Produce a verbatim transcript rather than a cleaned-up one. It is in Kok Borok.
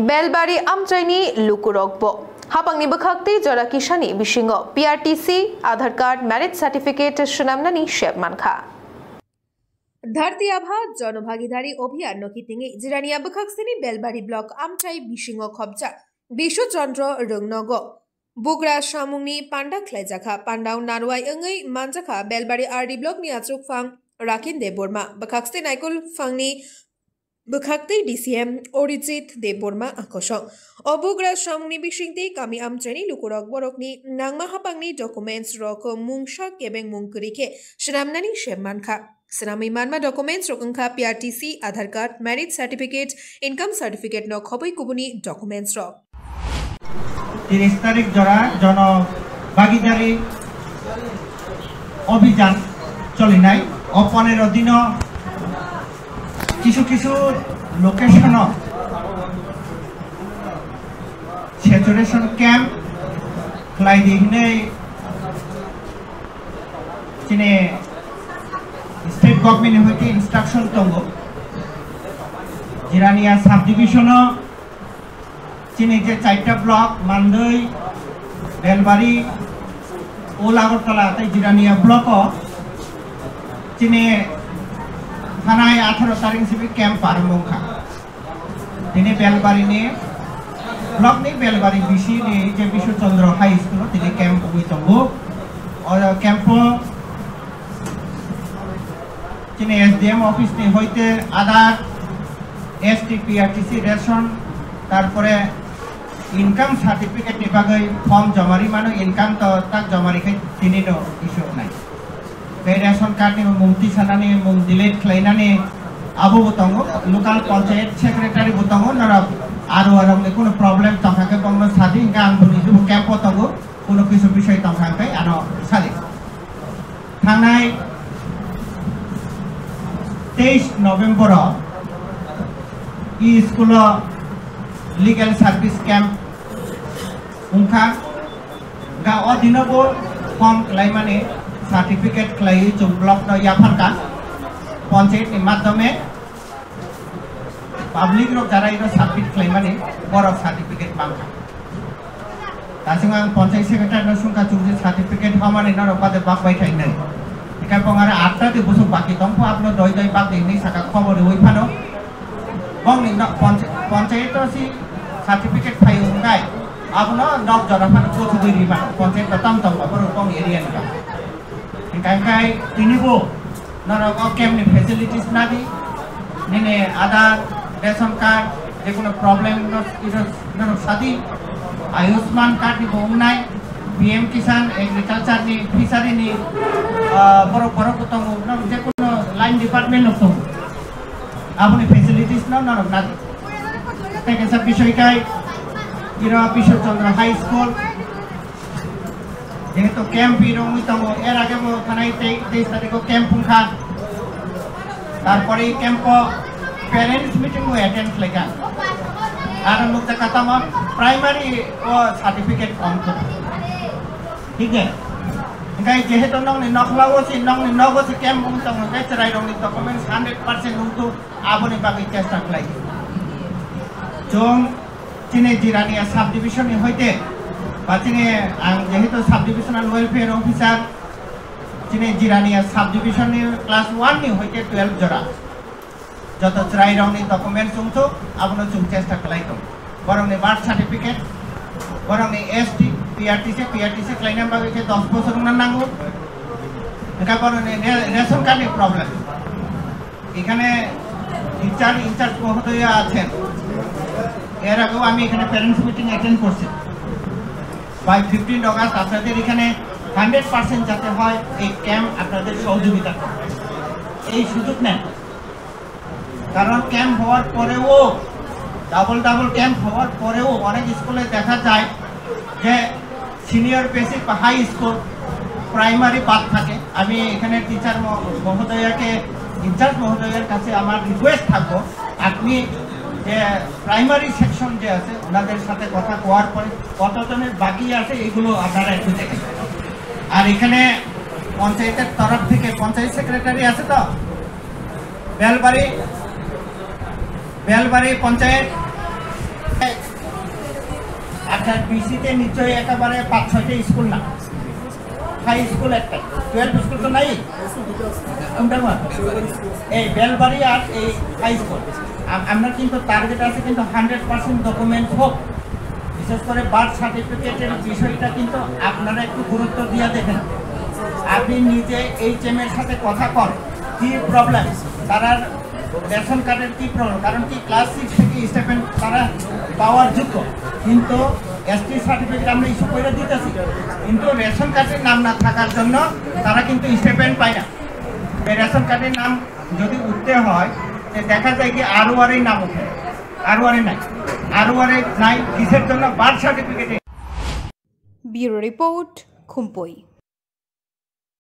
Belbari amchaini lukurokbo hapangni bwkhaktwi jora kisani bisingo P R T C, Aadhaar card, marriage certificate swnamnani sep mankha. Dharti Abha Jon Bhagidari Abhiyan no kitingwi Jirania bwkhaksini Belbari block amchai bisingo khopjak Bishu Chandra Rwngnogo bugra samungni panda khlaijakha. Pandao narwai wngwi manjakha Belbari R D block ni achukphang Rakin Debbarma, bwkhaksini Naikol phangni bwkhaktwi D C M Orijit Debbarma akosong. O bugra samungni bisingtwi kami amchaini lukurok borokni nangma hapangni documents rok mungsa kebeng mung kwrwi khe swnamnani sep mankha. Swnamwi manma documents rok wngkha P R T C, Aadhaar card, marriage certificate, income certificate no khobwi kubuni documents rok. Tiris tarik jora jono bagidari obhijan cholinai. O ponero dino kisu kisu location o saturation camp khlai di hinwi chini state government ni hoite instruction tongo. Jirania subdivision o chini je chaita block, Mandwi, Belbari, Old Agartala tei Jirania block o chini thanai atharo tarik sibi camp paramo wngkha. Tini Belbari ni block ni Belbari B C ni je Bishu Chandra High School o tini camp wngwi tongo. O camp o chini S D M office ni hoite Aadhaar, S T, P R T C ration, tarpore income certificate ni bagwi form joma ri mano, income to tak joma ri khai tini no issue nai. Tei ration card ni mung tisanani, mung delete khlainani abo bo tongo, local panchayat secretary bo tongo, norok aro arok ni kuno problem tongkha khe bongno sadi, hinkhe ang bo niji bo camp o tongo, kuno kisu bisoi tongkha khe ano sadi. Thangnai teis November o e school o legal service camp wngkha. Ga o dino bo form khlaimani certificate khlaiwi chwng block no yapharkha, panchayat ni madhyome public rok jara iro submit khlaimani borok certificate mankha. Tasing ang panchayat secretary no sungkha chwng je certificate hamani norok bade bak bai thai nai. Ika pongara atta di busuk baki tongpho abno doi doi bak di hinwi saka khobor rwi phano. Bongni nok panch-, panchayat o si certificate phai wngkha, abono nok jora phano kuthugwi rima, panchayat o tam tongma borok bong area ni ba. Hingkai hingkai tini bo norok o camp ni facilities nadi, nini Aadhaar, ration card, jekono problem no, iro norok sadi, Ayushman card ni bo wngnai, P M Kisan, agriculture ni, fishery ni, ah, borok borok bo tongo, norok jekono line department no tongo. Aboni facilities no norok nadi. Tei kaisa bisoi kai, iro Bishu Chandra High School, jehetu camp iro wngwi tongo, er age bo thanai tei teis tarikh o camp wngkha. Tarpore camp o parents meeting bo attend khlaikha. Aro nukjakha tamo primary o certificate ongkha. Thik de? Hingkai jehetu nokni nokhla o si, nokni nogo si camp wng tongo, hingkai chwrai rokni documents hundred percent wngkha. Aboni bagwi chesta khlai. Chwng chini Jirania subdivision ni hoite ba chini ang jehetu subdivisional welfare officer, chini Jirania subdivision ni class one ni hoite twelve jora joto chwrai rokni documents wngthok, abono chwng chesta khlai tong. Borokni birth certificate, borokni S T, P R T C, P R T C khlaina bagwi khe dos bosor wngna nango. Hingkhe borokni re-, ration card ni problem. এখানে teacher in charge মহোদয়া আছেন, এর আগেও আমি এখানে parents meeting attend করছি। By fifteen August আপনাদের এখানে হান্ড্রেড পার্সেন্ট যাতে হয়, এই ক্যাম্প আপনাদের সহযোগিতা করবে, এই সুযোগ নেন। কারণ ক্যাম্প হওয়ার পরেও, ডাবল ডাবল ক্যাম্প হওয়ার পরেও অনেক স্কুলে দেখা যায় যে সিনিয়র বেসিক বা হাই স্কুল, প্রাইমারি বাদ থাকে। আমি এখানে টিচার ম-, মহোদয়াকে, ইনচার্জ মহোদয়ার কাছে আমার রিকোয়েস্ট থাকবো, আপনি যে প্রাইমারি সেকশন যে আছে, ওনাদের সাথে কথা কওয়ার পরে কতজনের বাকি আছে, এগুলো আপনারা একটু দেখেন। আর এখানে পঞ্চায়েতের তরফ থেকে, পঞ্চায়েত সেক্রেটারি আছে তো, বেলবাড়ি, বেলবাড়ি পঞ্চায়েত, বিসিতে নিশ্চয়ই একেবারে পাঁচ ছয়টা স্কুল না, হাই স্কুল একটাই, টুয়েলভ স্কুল তো নাই। কোনটা কোন? এই বেলবাড়ি আর এই হাই স্কুল। আম- আমরা কিন্তু টার্গেট আছে কিন্তু হান্ড্রেড পার্সেন্ট ডকুমেন্ট হোক। বিশেষ করে বার্থ সার্টিফিকেটের বিষয়টা কিন্তু আপনারা একটু গুরুত্ব দিয়ে দেখেন। আপনি নিজে এইচএম এর সাথে কথা কন, কি প্রবলেম, তারা রেশন কার্ডের কি প্রবলেম, কারণ কি ক্লাস সিক্স থেকে স্টাইপেন্ড তারা পাওয়ার যোগ্য, কিন্তু এসটি সার্টিফিকেট আমরা ইস্যু করে দিতেছি, কিন্তু রেশন কার্ডের নাম না থাকার জন্য তারা কিন্তু স্টাইপেন্ড পায় না। এই রেশন কার্ডের নাম যদি উঠতে হয়, তো দেখা যায় কি আরওআর এর নাম উঠে, আরওআর এ নাই, আরওআর এ নাই কিসের জন্য? বার্থ সার্টিফিকেটে। Bureau report, Khumpui.